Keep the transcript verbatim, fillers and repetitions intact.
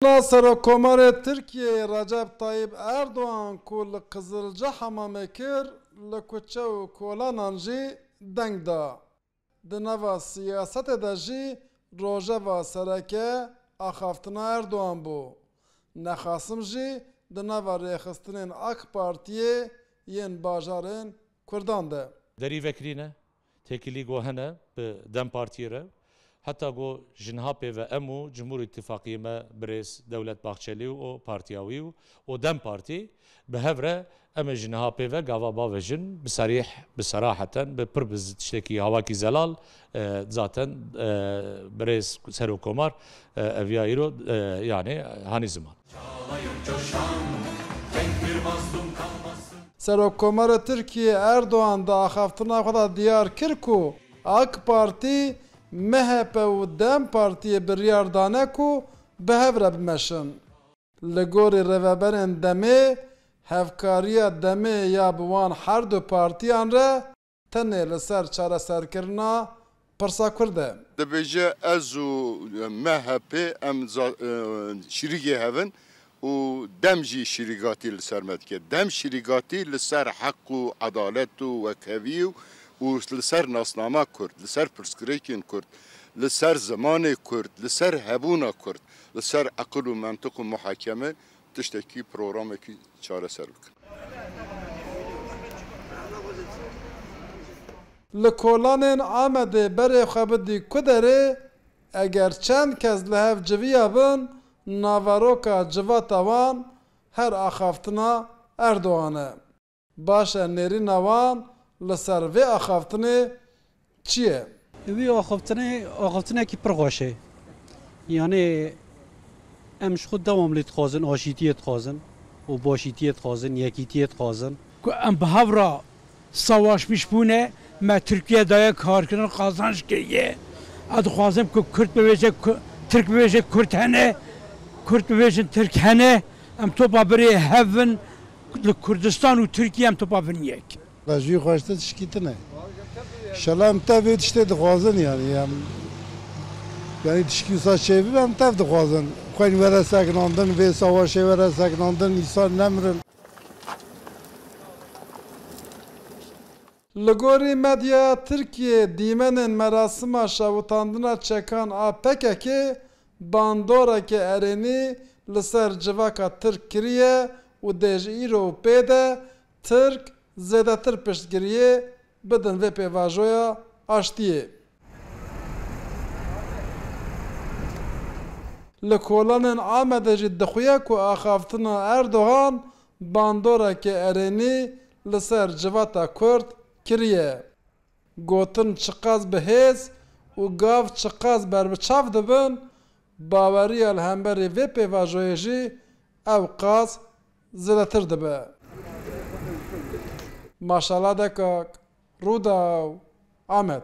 Serokkomarê Tirkiyeyê Recep Tayyip Erdogan ku li Qizilcih hemamê kir, li kuçe û kolanan jî deng da. Di nava siyasetê de jî rojeva sereke axaftina Erdogan bû. Nexasim jî di nava rêxistinên AK Partiyê yên bajarên Kurdan de. Derî vekirîne, têkilî go hene bi DEM Partiyê re. Heta go ji niha pê ve em û Cumhur Îttifaqiyê me birêz Dewlet Bahçelî û o partiya wî û, û DEM Partî bi hev re em ê ji niha pê ve gava bavêjin, bi serîh, bi seraheten, bi pir bi z-, tiştekî hawakî zelal, e, zaten, e, birêz Serokkomar, e, eviya îro, e, yani hanî ziman. Serokkomara Tirkiyê Erdogan di axaftina xwe de diyar kir ku AK Partî, MHP û DEM Partiyê biryar dane ku bi hev re bimeşin. Li gorî rêveberên DEMê, hevkariya DEMê ya bi wan her du partiyan re tenê li ser çareserkirina pirsa Kurd e. Dibêje, ez û MHP em za-, e, şirîgê hev in û DEM jî şirîgatî li ser me dike. DEM şirîgatî li ser heq û edalet û wekhevî û, û li ser nasnama Kurd, li ser pirsgirêkên Kurd, li ser zimanê Kurd, li ser hebûna Kurd, li ser eqil û mentiq û muhakeme tiştekî, programekî çareser bikin. Li kolanên Amedê berê xwe bidî ku derê, eger çend kes li hev civiya bin, naveroka civata wan her axaftina Erdogan e. Baş e, nêrîna wan li ser vê axaftinê çi ye? Wî axaftinê, axaftinekî pir xweş e. Yanî em ji xwe dewamlî dixwazin, aşîtiyê dixwazin û başîtiyê dixwazin, yekîtiyê dixwazin. Ku em bi hev re savaşmiş bûne, me Tirkiye daye karkirin qazanç kiriye. Ez dixwazim ku Kurd bibêje Ku-, Tirk bibêje Kurd hene, Kurd bibêjin Tirk hene. Em topa birê hev in, li Kurdistan û Tirkiye em topa bin yek. Ji wî xweştir tişkî tune. Şela em tev vê tiştê dixwazin, yanî em, yanî tişkî wisa çêbibe em tev dixwazin. Xwên were sekinandin, vê savaşê were sekinandin, însan nemirin. Li gorî medyaya Tirkiyê, dîmenên merasima şewitandina çekan a P K K bandoreke erênî li ser civaka Tirk kiriye û dê ji îro û pê de Tirk zêdetir piştgiriyê bidin vê pêvajoya aştiyê. Li kolanên Amedê jî dixuye ku axaftina Erdogan bandoreke erênî li ser civata Kurd kiriye. Gotin çiqas bi hêz û gav çiqas berbiçav dibin, baweriya li hemberî vê pêvajoyê jî ew qas zêdetir dibe. Maşala Dekak, Rûdaw, Amed.